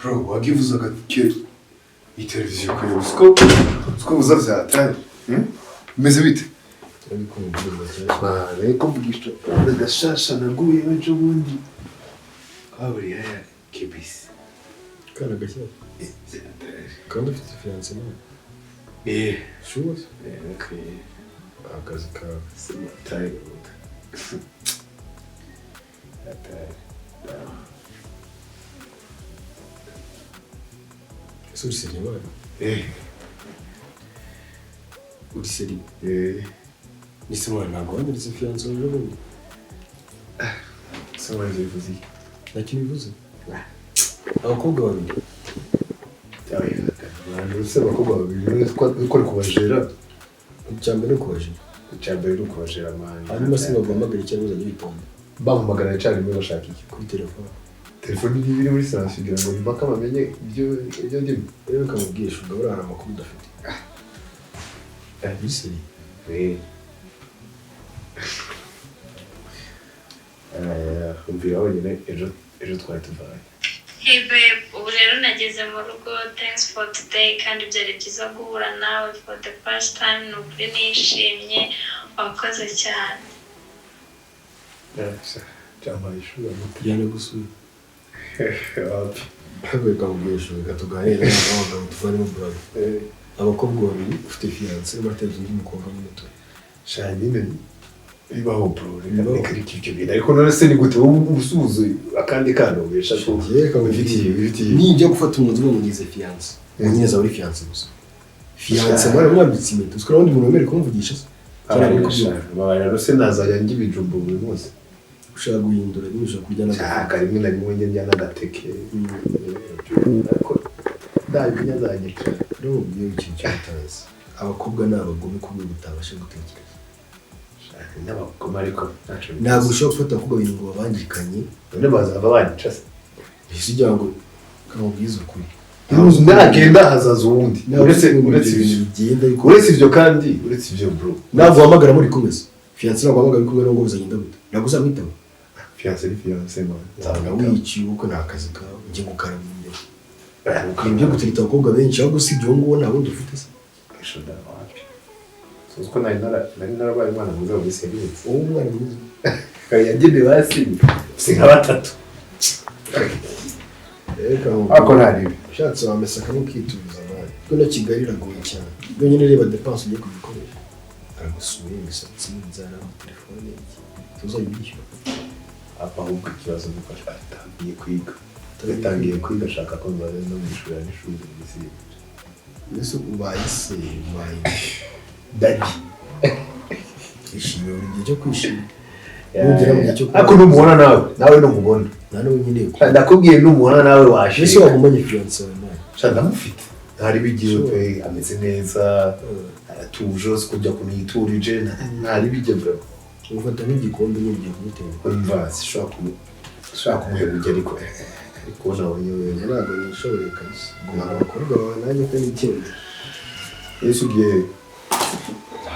Bro, wagivuze agake iyi televiziyo kureba usiko usiko buza vyatari. Meze bite? Ariko mvugisha gashasha naguye ejo bundi. Kaburi haya kibisi. Kana gashya. Kandi ufite fiancé nawe? Eh, Sure. eh, okay. Akazi kawe. Simataye. Atari. Ese uri seri mwana? Eh, Uri seri? eh. Nise mwana ntabwo wanyeretse fiancé ejo bundi. Se mwanze bivuze iki? Nta kintu bivuze. Abakobwa babiri. Abantu se abakobwa babiri ko ari kubajera. Icya mbere ni ukubajera. Icya mbere ni ukubajera mwana. Hanyuma se baguhamagara icyarimwe uzajya witonda. Bampamagara icyarimwe bashaka iki? Kuri telefone. Telefone niba iri muri salon kugira ngo mpaka bamenye ibyo ndimo. Rero ukamubwisha ubwo hari amakuru udafite. Uri seri? Eh. Umvira wenyine ejo twari tuvanye. Hey babe, ubu rero nageze mu rugo, thanks for today, kandi byari byiza guhura nawe for the first time, ni ukuri nishimye, wakoze cyane. Cyambaye ishuri muto. Tujyane gusura. Wapi? Reka mubwisha reka tuganire n'abagabo tuvanemo brother. Abakobwa babiri ufite fiancé barateza undi mukobwa muto. Sha nyine bibaho bro, reka reka ibyo bintu. Ariko none se ni gute wowe usuhuza akandi kana ubesha ko wifitiye Nijya gufata umwanzuro ngo ngize fiancé. Nyine azaba ari fiancé gusa. Fiancé mwari mwambitse impeta. Uziko undi muntu wemerewe kumvugisha se? Babarira rero se nazajya ndya ibijumba buri munsi. Ushaka guhindura nyine ushaka kurya n'agateke. Shaka rimwe na rimwe njya ndya n'agateke. Ariko ndabimenya nzanyica. Rero mubwiye ikintu cy'ubutazi. Abakobwa ni abagome ku rwego utabasha gutekereza. N'abagome ariko ntacyo. Ntabwo ushobora gufata abakobwa babiri ngo babangikanye. None bazava banyica se? Ese ugira ngo kamubwize ukuri. Nagenda hazaza uwundi. Uretse ibintu bigenda ariko uretse ibyo kandi uretse ibyo bro. Ntabwo uhamagara muri kumwe se. Fiancé ntabwo uhamagara uri kumwe n'ubwo bizagenda gute? Ntabwo uzamwitaba. Fiancé ni fiancé man. Nzaba wiciye kuko ni akazi kawe. Njye ngukaraba imbere. Ibyo gutereta abakobwa benshi ahubwo usibye uwo nguwo nta wundi ufite se. Suzi ko nari narabaye umwana mwiza muri serivisi. Wowe umwana mwiza. Yagenewe hasi si nka batatu. Ariko nta ribi. Ushatse wamesa kamwe ukituza nawe. Kuko na Kigali iragoye cyane. Yonyine reba dépense ugiye kubikoresha. Aragusuye imisatsi, inzara, amatelefone, iki. Tuzajya ubyishyura. Apa ahubwo ikibazo ni uko atangiye kwiga. Yatangiye kwiga ashaka ko nzaza no mwishurira n'ishuri muri serivisi. Mbese ubaye se ubaye Daddy. Ishimwe buri gihe cyo kwishima. Nugera mu gihe cyo Ariko numubona nawe numubona. Nta n'uwo nkeneye ko. Ndakubwiye numubona nawe washika. Ese wagumanye fiancé wawe nawe? Sha ndamufite. Ntari bigiye pe, ameze neza, aratuje, uzi kujya kumwiturije, ntari bijye bro. Ufata nk'igikombe nyine ugiye kumutera. Umva sishobora kumuhebujya ariko ariko nabonye wewe. Ntabwo nishoboreye kabisa. Gumana abakobwa bawe nanjye ko nigenze. Yesu ugiye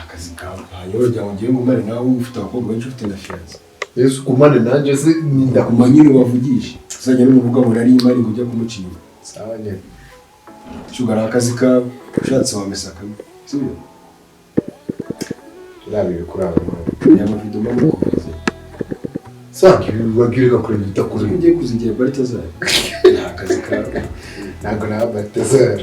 Akazi kawe. Hanyuma uragira ngo ngiye ngumane nawe ufite abakobwa benshi ufite na fiancé. Yesu gumane nanjye se ndakuma nyine ubavugishe. Uzajya no muvuga ngo nari imari ngo ujya kumucira. Sawa nyine. Shugara akazi kawe. Ushatse wamesa kamwe. Sibyo? Turabiye kuri abo. Ya mavido mama kohereza. Saka wabwirwa kuri bitakuri. Ugiye kuzigira Baltazar. Nta kazi kawe. Ntabwo naba Baltazar.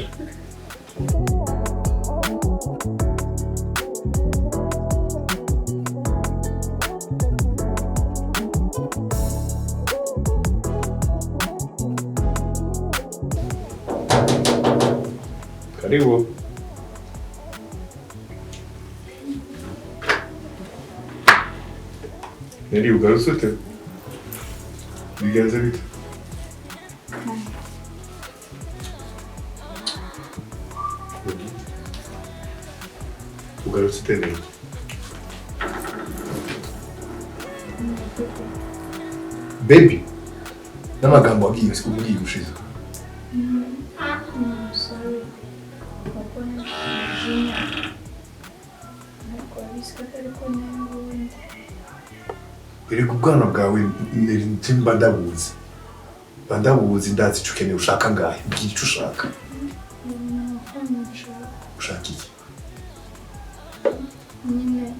Karibu. Neri ugarutse ute? Bigenze bite? Ugarutse ute Neri? Baby, n'amagambo wabwiye umbwiye ushize. Sorry. Kuko nashimye. Ariko bisika ariko n'ubundi. Erega ubwana bwawe Neri ntimba ndabuzi. Bandabuzi, ndazi ico ukeneye. Ushaka ngahe? Mbwira ico ushaka. Nta mafaranga nshaka. Ushaka iki? Nyine.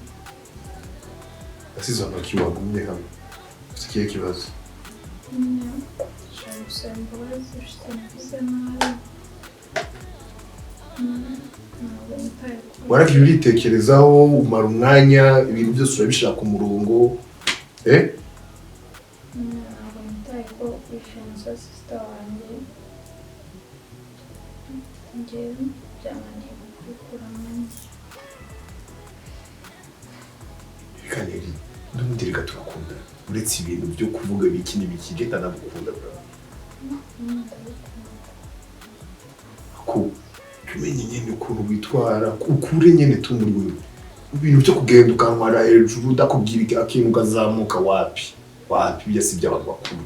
Asize amaki, wagumye hamwe, ufite ikihe kibazo? Nyine nshaka gusaba imbabazi, ushize navuze nabi. Ntabwo nitaye ku Waragiye uritekerezaho, umara umwanya, ibintu byose urabishira ku murongo, eh? Nyine ntabwo nitaye ko uri fiancé sister wanjye. Njyewe byananiye kubikuramo. Reka Neri, n'ubundi reka turakundana, uretse ibintu byo kuvuga biki n'ibiki, njye ndanagukunda bro. Ndabikunda. Ko tumenye nyine ukuntu witwara, ukure nyine tu muri wewe. Ibintu byo kugenda ukantwara hejuru, ndakubwira akintu ukazamuka, wapi wapi, ibyo si iby'abantu bakuru.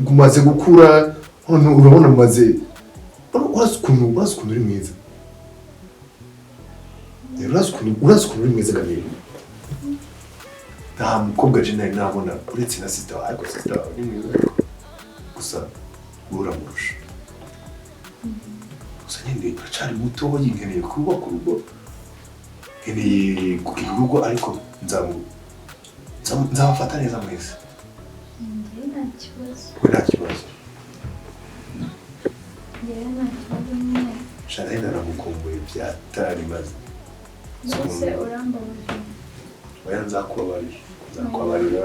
Umaze gukura none, urabona umaze, urazi ukuntu uri mwiza. Urazi ukuntu uri mwiza Gamire. Nta mukobwa je nari nabona uretse na sister wawe, ariko sister wawe ni mwiza, ariko gusa wowe uramurusha. Gusa nyine uracyari mutoya, nkeneye kubaka urugo, nkeneye kugira urugo, ariko nzabafata neza mwese. Njyewe nta kibazo. We nta kibazo? Njyewe nta kibazo nyine. Shana, naragukumbuye byatari maze. Mbese urambabaje. Oya, nzakubabarira, nzakubabarira.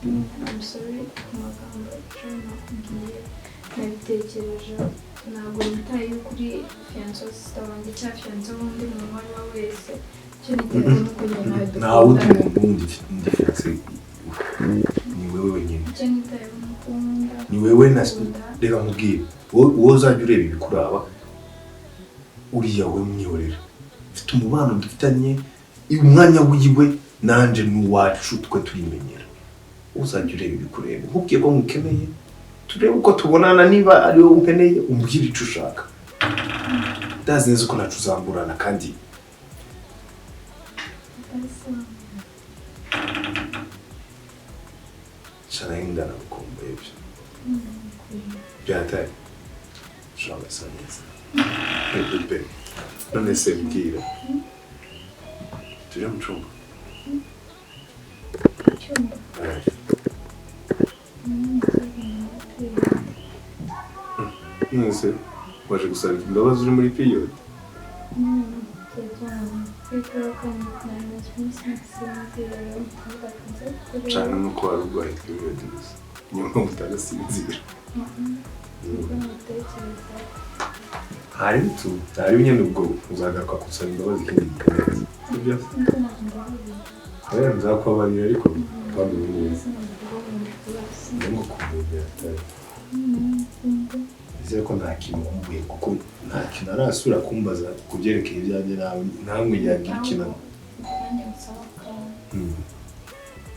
I'm sorry ku magambo ejo nakubwiye, nabitekereje. Ntabwo nitaye yuko uri fiancé sister wanjye cyangwa fiancé w'undi muntu uwo ari we wese. Icyo nitayeho ni uko njye nawe Nta wundi dukundana. muntu wundi ndi fiancé, ni wewe wenyine. Icyo nitayeho ni uko unkunda. Ni wewe na Ukunda. Reka nkubwire, wowe uzajya ureba ibikuraba, uriya we mwihorera. Mfite umubano dufitanye, umwanya wiwe nanje n'uwacu, twe turimenyera. Uzajya ureba ibikureba, nkubwiye ko nkukeneye, turebe uko tubonana. Niba ari wowe unkeneye, umbwire icyo ushaka. Ndazi neza ko ntacu uzamburana kandi. Basi. Shana, ndanagukumbuye byo byatari. Ushobora gasa neza bebe. None se mbwira, tujye mu cyumba? Icyumba? Eh. Period. None se waje gusaba imbabazi uri muri period? Cyane nuko wari urwaye period gusa, niyo mpamvu utagasinzira. Hari tu hari nyine, ubwo uzagaruka gusaba imbabazi ikindi gihe, sibyo? Oya, nzakubabarira, ariko twamenye neza ngo kumbuye byatari. Nizere ko nta kintu nkumbuye, kuko nta kintu arasubira kumbaza ku byerekeye ibyanjye nawe, ntamwe yagira ikintu. Nanjye nsaba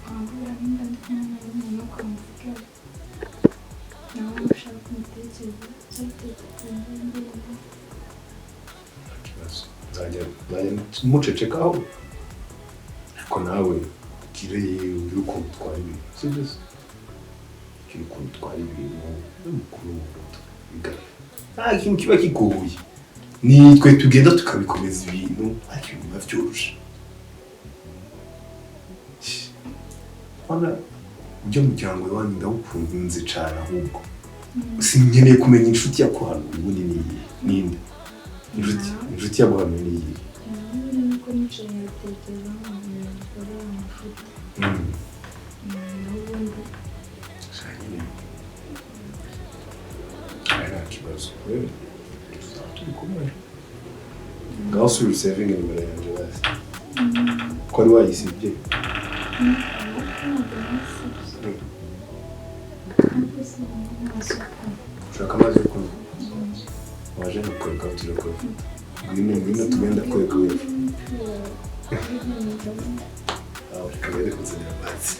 wambwira nimba ndi kumwe n'umuntu ukamuvugaho, nawe ushaka umutekereza uzabitekereza ngende. Nta kibazo, nzajya mucecekaho, ariko nawe ugire ukuntu utwara ibintu, sibyo se? Ugire ukuntu utwara ibintu n'umukuru mu mutwe bigaragara. Nta kintu kiba kigoye, ni twe tugenda tukabikomeza ibintu, ariko ibintu biba byoroshe. Ubona ujya mu muryango iwanyu ndawukunze cyane, ahubwo sinkeneye kumenya inshuti yakuhanuye ubundi ni iyihe, ninde inshuti yaguhanuye ni iyihe? Nyine nuko nicaye nkabitekereza nkabona bikora amafuti n'ubundi. Sha nyine, aya nta kibazo, wewe tuzaba turi kumwe. Ngaho subira usevinge nimero yanjye basi, ko wari wayisibye. Ntabwo nasibye, ariko sinabasuka. Ushaka amazi yo kunywa? Waje nkakwereka aho tujya kuyafata. Ngwino, ngwino tugenda kwereka uyafata. Aho reka bere kuzanira amazi.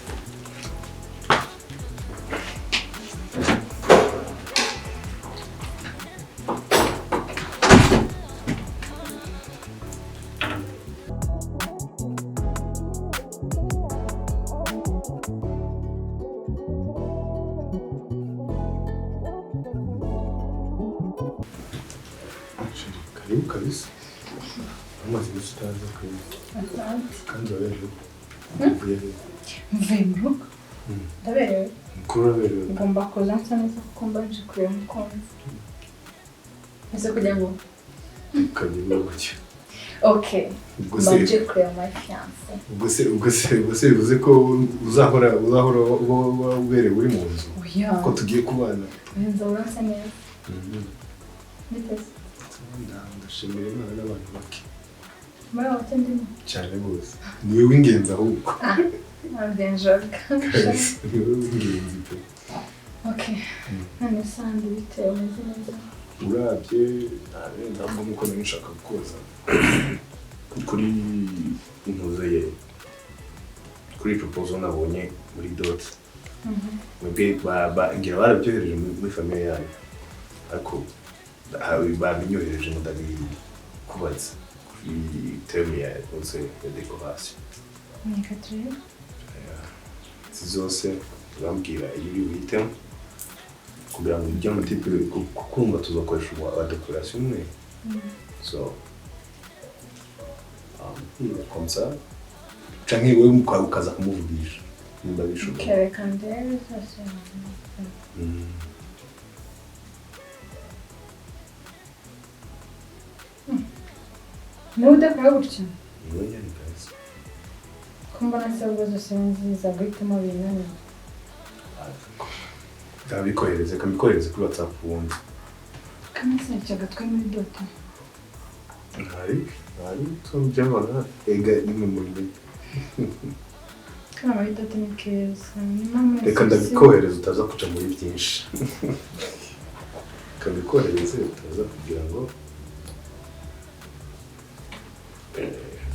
Karibu kabisa. Amaze iminsi utaza kabisa. Asante. Kandi uraberewe. Uvuye he? Mvuye mu rugo. Ndaberewe. Mukuru uraberewe. Ngomba kuza nsa neza kuko mbanje kureba umukunzi. Ese kugira ngo Ukagira gutya. Okay. Ubwo se Mbanje kureba my fiance. Ubwo se bivuze ko uzahora uba uberewe uri mu nzu. Oya. Ko tugiye kubana. Oya, nzahora nsa neza. Biteze. Ndashimira Imana n'abantu bake. Muri abo bake ndimo. Cyane rwose. Niwe w'ingenzi ahubwo. Ntabwo Kabisa, niwe w'ingenzi pe. Okay. None sandi bite, umeze neza? Urabye ntabwo nkuko nari nshaka koza kuri intuze ye kuri proposal nabonye muri dot. Mwebwe ngira barabyohereje muri famille yayo, ariko babinyohereje ngo ndabikubaza kuri terme ya ntuze ya decoration. Reka turebe. Izi zose urambwira iyo uri buhitemo kugira ngo ujye mu type, kukumva tuzakoresha wa decoration imwe. So comme ça canke wewe ukaza kumuvugisha nimba bishoboka. Okay, reka ndebe zose. Niba udakora gutya? Niwe nyine kabisa. Ko mbona se ubwo zose ni nziza, guhitamo binaniye. Ndabikohereze, kamikohereze kuri WhatsApp ubundi. Kandi sinacyo agatwe muri dota. Ntari tubyabona ega nimwe muri mwe. Kandi muri dota ni keza. Ni mama. Reka ndabikohereza utaza kuca muri byinshi. Kabikohereze utaza kugira ngo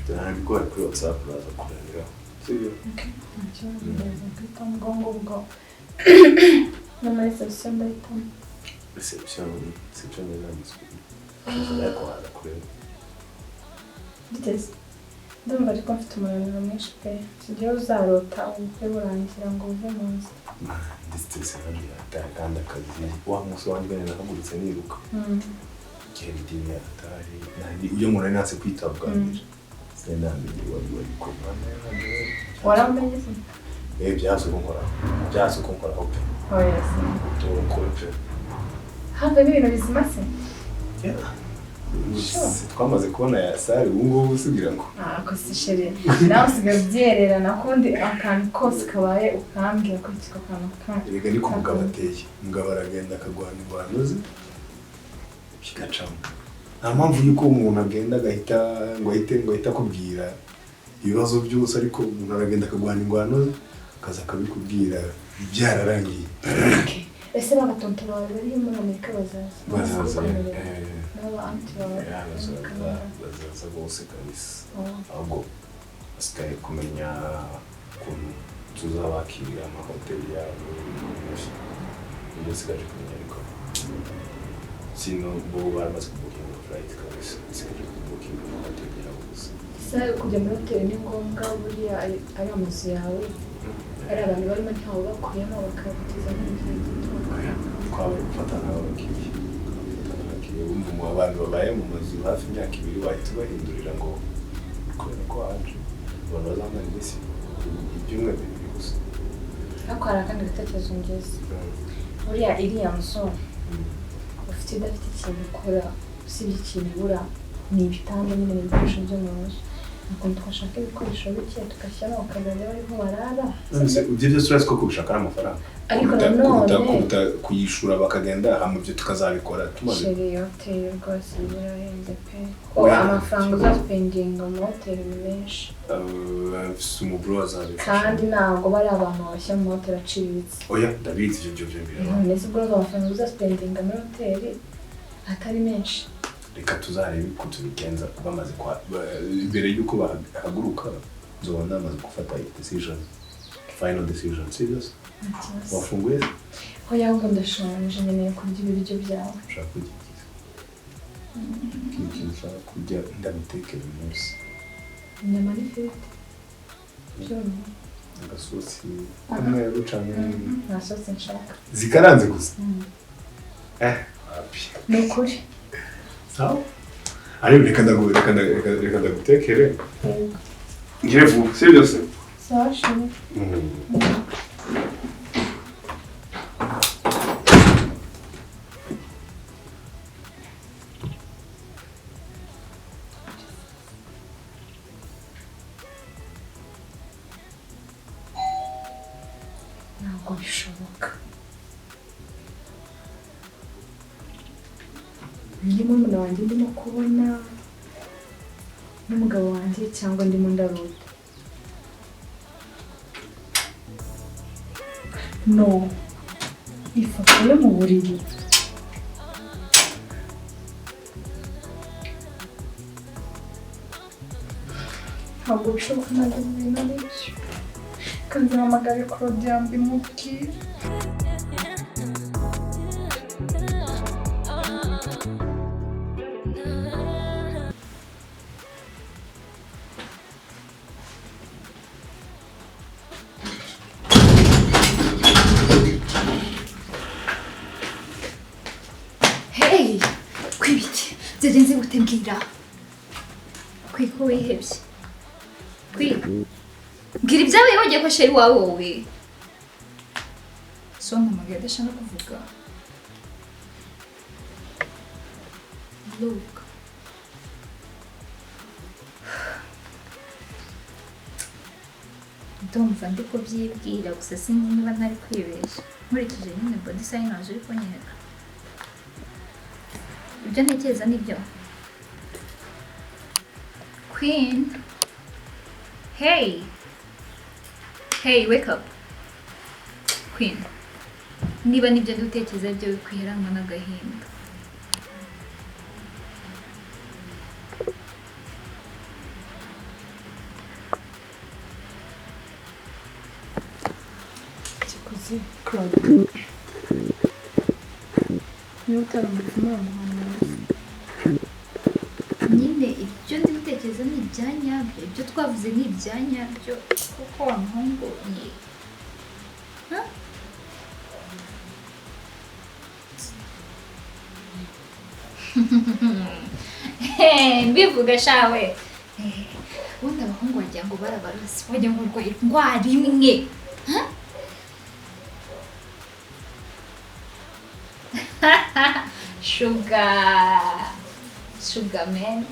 ndabikohereze kuri WhatsApp uraza kurangira. Sibyo? Okay, nta kibazo, ndaza guhitamo ubwo ngubwo. No muri reception ndahitamo. Reception ni nanditswe. Ariko waza kureba. Biteze. Ndumva ariko mfite umunaniro mwinshi pe. Sijya uzarota ubukwe burangira ngo uve mu nzu. Ndetse sinabyo kandi akazi wa munsi wanjye nahagurutse niruka. Genda atari nari uyo muntu nari natse kwitaba bwa mbere. Sinamenye wari wari ko mwana. Waramenye se? Byaze kunkoraho. Byaze kunkoraho pe. Oya se. Tunkore pe. Hanga ni ibintu bizima se? Yeah. Twamaze kubona ya sare ubu ngubu usigira ngo ko si chérie nawe usigaye ubyererana kundi akantu kose kabaye ukambwira ko iki kantu kandi erega niko umugabo ateye. Umugabo aragenda akagwana ingwano ze bigacamo. Nta mpamvu y'uko umuntu agenda agahita ngo ahite akubwira ibibazo byose, ariko umuntu aragenda akagwana ingwano ze akaza akabikubwira byararangiye. Ese babatonto bawe bari muri Amerika bazaza? Bazaza. N'aba anti bawe bazaza bose kabisa. Ahubwo basigaye kumenya ukuntu tuzabakira amahoteli yabo nibyo nsigaje kumenya, ariko sino bo baramaze kubukinga flight kabisa, nsigaje kubukinga amahoteli yabo gusa. Ese kujya muri hoteli ni ngombwa? Buriya ari amazu yawe ari abantu barimo ntawe bakuyemo bakabatiza nk'igihe gito. Twabaye gufata nk'abakiriya, wumva mu abantu babaye mu mazu hafi imyaka 2 wahita ubahindurira ngo kubera ko waje abantu bazamara iminsi ibyumweru 2 gusa. Ariko hari akandi gatekerezo ngeze. Buriya iriya nzu ufite idafite ikintu ikora, usibye ikintu ibura ni ibitanda nyine, ni ibikoresho byo mu nzu. Ukuntu twashaka ibikoresho bike tugashyiramo bakazajya bariho barara. Ibyo byose urazi ko kubishaka ari amafaranga. Ariko nanone kuruta kuyishura bakagenda hamwe ibyo tukazabikora tumaze. Chérie, hoteli rwose birahenze pe. Amafaranga uzasipendinga mu hoteli ni menshi. Umubro azabifasha. Kandi ntabwo bari abantu babashyira mu mahoteli aciriritse. Oya ndabizi ibyo byo biraba. None se ubwo amafaranga uzasipendinga muri hoteli atari menshi. Reka tuzarebe uko tubigenza bamaze mbere y'uko bahaguruka nzobona namaze gufata decision, final decision. Serious? Wafunguye? Oya ahubwo ndashonje, nkeneye kurya ibiryo byawe. Ushaka kurya iki? Ikintu ushaka kurya ndabitekera uyu munsi. Inyama n'ifiriti. Byonyine. Agasosi k'umweru canke Nta sosi nshaka. Zikaranze gusa? Wapi. Ni ukuri. Sawa? Ariko reka ndagutekere. Ngire vuba, sibyo se? Sawa chéri. Ntabwo bishoboka. Uyu ni murumuna wanjye ndimo kubona n'umugabo wanjye cyangwa ndimo ndarota. No, ifoto yo mu buriri. Ntabwo bishoboka, ntabwo ibintu ari byo. Kandi mpamagare Claudia mbimubwire. Hey, kwibiki byagenze gute mbwira? Kwiko wihebye. Kwi mbwira ibyabaye wagiye kwa chéri wawe wowe. So mpamagaye adashaka kuvuga. Look. Ndumva ndi kubyibwira gusa sinzi niba ntari kwibeshya. Nkurikije nyine body sign waje uri kunyereka. Ibyo ntekereza nibyo. Queen. Hey. Hey, wake up. Queen. Niba nibyo ndi gutekereza byo bikwiheranwa n'agahinda. Kikoze Claude. Niba utaramutse muramuhanura. Nyine ibyo ndi gutekereza ni ibya nyabyo, ibyo twavuze ni ibya nyabyo, kuko wa muhungu ni Huh? Hey, mbivuga shawe. Ubundi abahungu wagira ngo barabarose, wagira ngo barwaye indwara imwe. Huh? Sugar. Sugar man.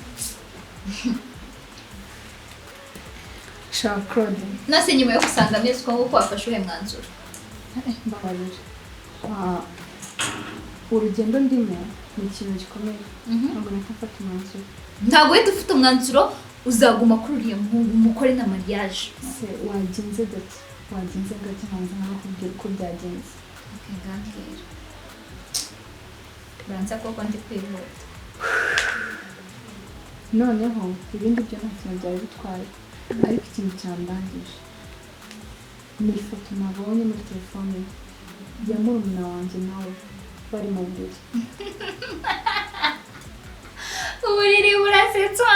Sha Claude. Nase nyuma yo gusanga amezi ko kuko wafashe uhe mwanzuro? Mbabarira. Urugendo ndimo ni ikintu gikomeye. Ntabwo nahita mfata umwanzuro. Ntabwo uhita ufite umwanzuro, uzaguma kuri uriya muhungu mukore na mariage. Se wagenze gake, wagenze gake nkanza nkakubwira uko byagenze. Okay, ngambwira. Uranza koko ndi kwihuta. Noneho ibindi byo nta kintu byari bitwaye, ariko ikintu cyandangije ni ifoto nabonye muri telefone ya murumuna wanjye nawe bari mu buriri. Uburiri burasetsa.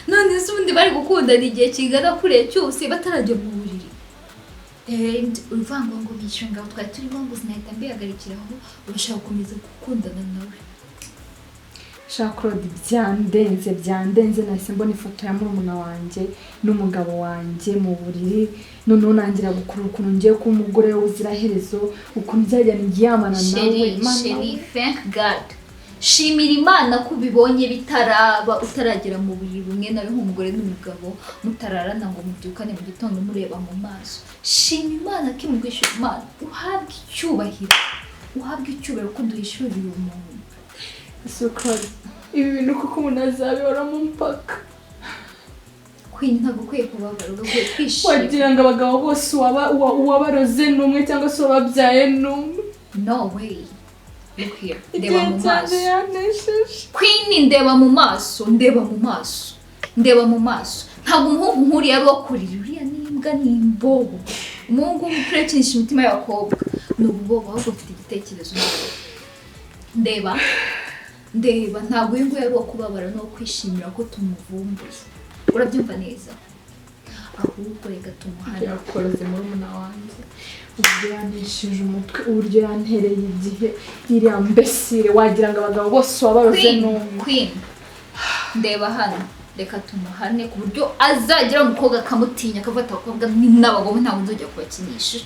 None se ubundi bari gukundana igihe kingana kuriya cyose batarajya mu buriri? Uruvangwa ngo bishyure ngaho twari turimo ngo sinahita mbihagarikiraho, urashaka gukomeza gukundana nawe. Sha Claude, byandenze byandenze, nahise mbona ifoto ya murumuna wanjye n'umugabo wanjye mu buriri, noneho nangira gukurura ukuntu ngiye kuba umugore w'ubuziraherezo, ukuntu nzajya ndyamana nawe. Chérie, thank God. Shimira Imana ko ubibonye bitaraba, utaragera mu buriri bumwe nawe nk'umugore n'umugabo, mutararana ngo mubyukane mu gitondo mureba mu maso. Shima Imana ko imugwishyura Imana, uhabwe icyubahiro, uhabwe icyubahiro ko duhishuriye umuntu. So Claude, ibi bintu kuko umuntu azabihoramo mpaka. Queen, ntabwo ukwiye kubabara, ugakwiye kwishima. Wagira ngo abagabo bose uwabaroze ni umwe cyangwa se uwababyaye ni umwe. No way. Look here. Ndeba mu maso. Queen, ndeba mu maso, ndeba mu maso. Ndeba mu maso. Ntabwo umuhungu nkuriya ari uwo kurira, uriya ni imbwa ni imbobo. Umuhungu w'umukinisha imitima y'abakobwa ni ububobo, ahubwo mfite igitekerezo nawe. Ndeba. Ndeba, ntabwo uyu nguyu ari uwo kubabara no kwishimira ko tumuvumbuye. Urabyumva neza? Ahubwo reka tumuhane. Yakoroze murumuna wanjye. Uburyo yaneshije umutwe, uburyo yantereye igihe, iriya mbesire wagira ngo abagabo bose wabaroze n'umwe. Queen, Ndeba hano, reka tumuhane ku buryo azagira umukobwa akamutinya, akavuga ati abakobwa ni n'abagome, ntabwo nzongera kubakinisha.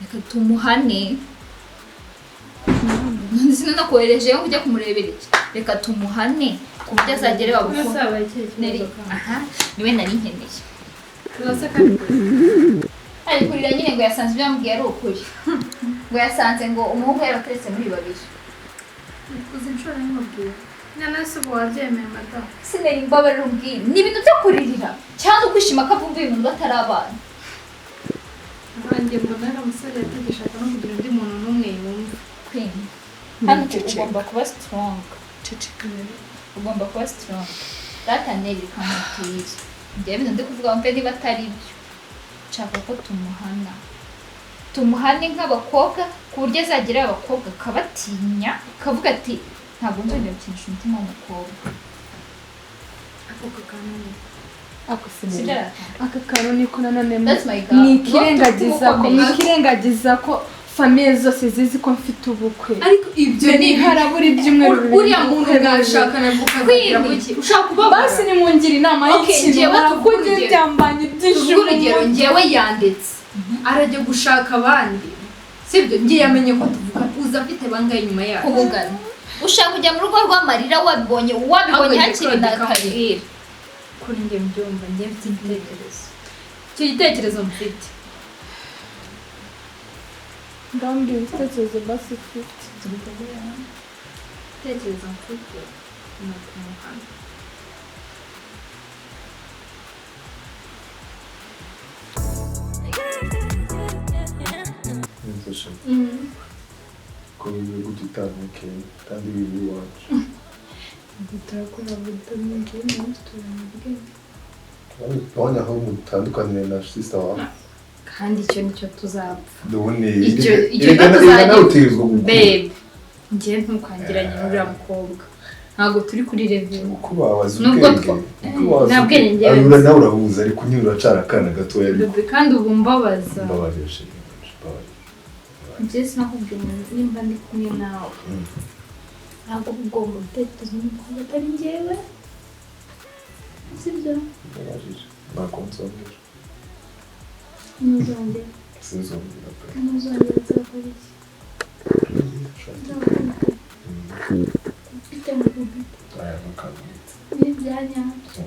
Reka tumuhane. None sinakohereje yo kujya kumurebera iki? Reka tumuhane ku buryo azagera Mwese bagukunda. habaye ikihe Neri, kibazo kandi? aha niwe nari nkeneye. Urasa kandi Ari kurira nyine ngo yasanze ibyo yamubwiye ari ukuri, ngo yasanze ngo umuhungu yarateretse muri babiri. Uzi inshuro namubwiye. Nanasi ubu wabyemeye, madamu? Sinari, mbabarira umbwire, ni ibintu byo kuririra cyangwa kwishima ko avumbuye umuntu batari abana? Nanjye mbona ari umusore yatagishaka no kugira undi muntu n'umwe yumva. Queen, hano ugomba kuba strong. Ceceka rero. Ugomba kuba strong. Data Neri, kamubwire, njyewe ibintu ndi kuvuga mve niba atari byo. Nshaka ko tumuhana, tumuhane nk'abakobwa ku buryo azagera abakobwa akabatinya, akavuga ati ntabwo nzongera gukinisha umutima w'umukobwa. Ako kantu ni Ako Sibyo? sinari aka kantu niko nanone That's my girl. mwikirengagiza ko Ukomeye. mwikirengagiza ko famille zose zizi ko mfite ubukwe. Ariko ibyo ni Harabura ibyumweru 2 uriya muntu ubukwe bube. mwashakana mukazagira Queen. kuki ushaka kubabara? Basi nimungire inama Okay, y'ikintu njyewe nkora, tuvuge kuko njye urugero. byambanye byinshi Tuvuge mu urugero, mutwe. njyewe yanditse arajya gushaka abandi, sibyo? Ngiye yamenye ko tuvuga, uza afite bangahe inyuma yacu? Kubugana ushaka kujya mu rugo rw'amarira, wabibonye, wabibonye Ahubwo hakiri na Claude kare. kamubwira. Kuri njye mbyumva, njye mfite igitekerezo, icyo gitekerezo mfite. Ndambwira ibitekerezo basi ufite. Igitekerezo mfite ni ukumuhana. Nzasha ko bibe gute utamukeye kandi biri iwacu? Turakora vitamine umunsi tubona ubwenge. Urabona aho mutandukanire na sister wawe. Kandi icyo nicyo tuzapfa. Ndabona Icyo erega tuzajya- nawe utegerezwa gukura. Babe, njye ntukwangiranye n'uriya mukobwa, ntabwo turi kuri level. Uko babaza Nubwo ubwenge, uko babaza nta bwenge ubwenge. njyewe Arura nzi. nawe urahuza, ariko nyine uracara akana gatoya, ariko Babe, kandi ubu mbabaza. Mbabarira chérie, mbabarira. Njye sinakubwiye umuntu nimba ndi kumwe nawe, ntabwo uba ugomba gutekereza n'umukobwa atari njyewe, sibyo? Mbabarira, ntabwo nzongera. Ntuzongera? Sinzongera pe. Ntuzongera, nzakora iki? Nzakubita. Mfite mu kubita. Aya ntukambwite. Ni ibya nyabyo.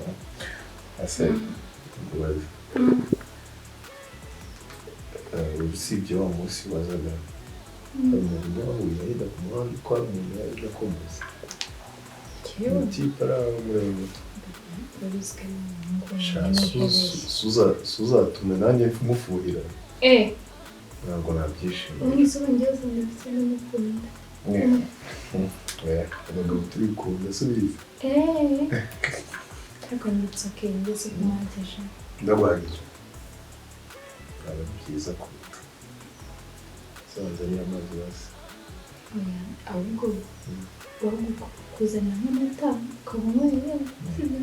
Ese mbabazi, usibye wa munsi wazaga, hari umuntu wahuye yenda ku muhanda, ko hari umuntu yajya akomeza umutipe ari aho muremure? Sha, suzatume nanjye mufuhira. Eh. Ntabwo nabyishimiye. Umwise ubu njyewe ndetse n'umukunda. Oya, abagabo turikunda, subiza. Eee, ariko ndetse okay, ngeze kumuhagije. Ndaguhagije, byaba ari byiza kuruta sanzanira amazi basi. Oya, ahubwo kuzana nk'amata ukaba unyweye, sibyo?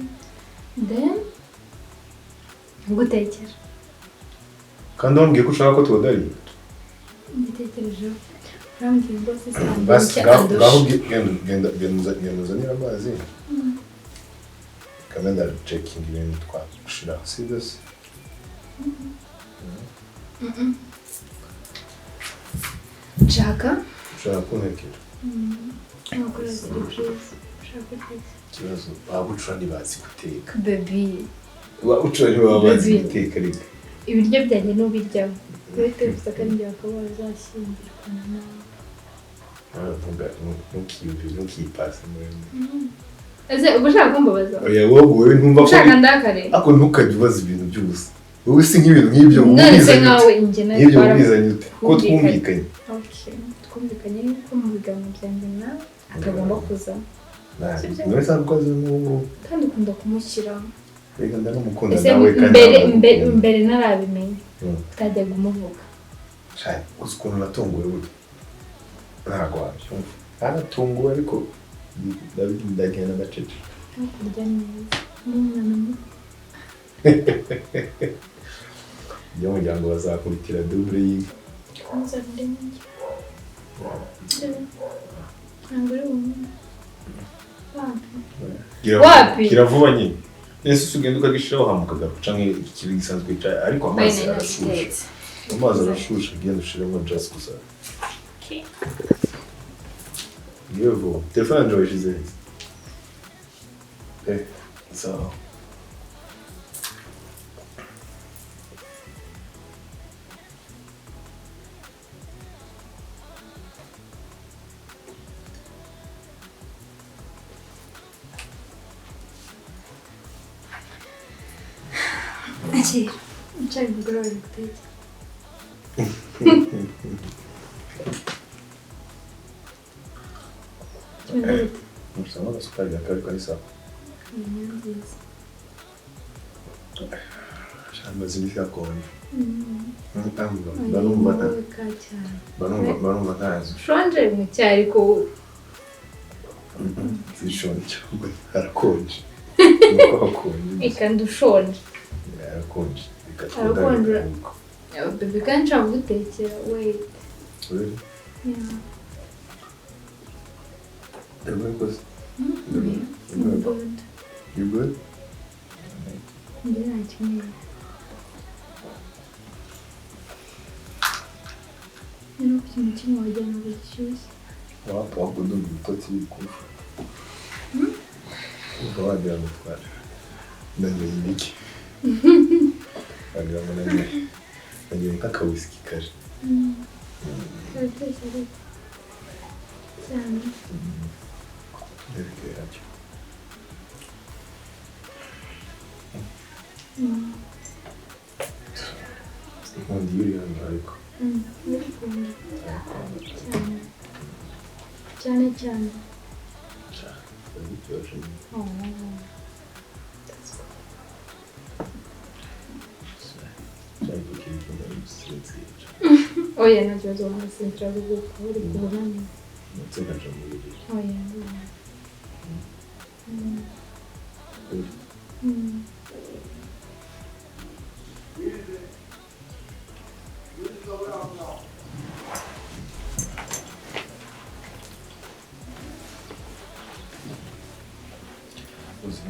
Then ngutekera. Kandi wambwiye ko ushaka ko tuwadariye. Mbitekerejeho, urambwiye ngo sister Basi wanjye ngaho ngaho andusha. Genda genda genda genda uzanire amazi, kamwe ndacekinga ibintu twashira, sibyo se? Nshaka Ushaka kuntekera? Nakora surprise, ushaka kurya iki? Ikibazo, babucura ntibazi guteka. Baby. Babucura ntibaba bazi Baby. guteka ariko. Ibiryo byanjye n'ubiryaho uretse gusa kandi njye bakaba bazashyingirwana nawe. Nawe ntukiyumvire, ntukipase muri Ese uba ushaka kumbabaza? Oya, wowe ntumva ko Ushaka ndakare? Ariko ntukajye ubaza ibintu by'ubusa. Wowe si nk'ibintu nk'ibyo None se wubizanye ute? nkawe njye nawe Nk'ibyo twara- wubizanye ute ko twumvikanye. twumvikanye? Okay, twumvikanye yuko mu biganiro byanjye nawe atagomba kuzamo. Nabi nawe ntabwo azi n'ubu. Kandi ukunda kumushyiraho. Reka ndanamukunda Ese nawe kandi mbere nawe mbere ndamukunda. Mbere ntarabimenya utajyaga umuvuga. Sha, uzi ukuntu natunguwe burya? Ntabwo wabyumva, naratunguwe, ariko ndagenda ndaceceka. No kurya neza n'umwana muto. Ibyo muryango bazakubitira double y'inka. Ntuzarinde n'icyo, ntabwo uri bumwe. Wapi? Kiravuba nyine. Ese ugenda ukagishiraho hama ukagaruka canke ikibi gisanzwe cyayi ariko amazi arashushe. Amazi arashushe genda ushiremo just gusa. Okay. Ngiye vuba. Telefone yanje wayishize he? Sawa. Akira. Icyayi mugoroba bigutetse. Kimeze gute? Usanga agasukari gake ariko ari sawa. Ni nziza. Amaze iminsi hakonje. Barumva barumva ntazi. Ushonje mu cyayi ariko Zishonje. Harakonje. Nuko hakonje. reka ndushonje. Harakonje. Reka Harakonje. twudage. Bebe kandi nshaka kugutekera. Wait. Really? Yeah. Ndabona I'm good. You good? Njye nta kimwe. Niba ufite umutima wagira ngo gishyushye. Wapi ahubwo ndumva ibitotsi biri kumfata. Umva wagira ngo twara. Nanyoye ibiki? Wagira ngo nanyoye nk'akawisiki kare. Kararyoshye ariko. Cyane. Nderekeye yacyo. Nkunda iyo uri hano ariko. Ndabikunda. Cyane. Cyane cyane. Cyane. Biraryoshye. Oh. That's good. Cyane kiri ndabisinzira. Oya nta kibazo wanasinzira kuko uri kubona neza. Ndetse nkaja mu buriri. Oya. Uzi.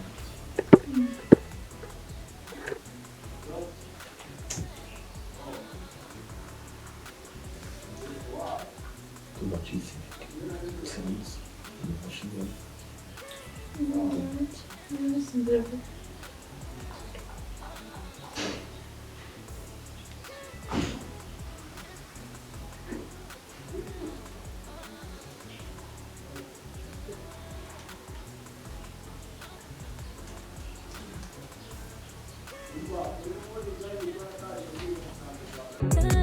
Tuba cyizi. Sinzi. Ndashimira. Ndasinzira vuba. Time.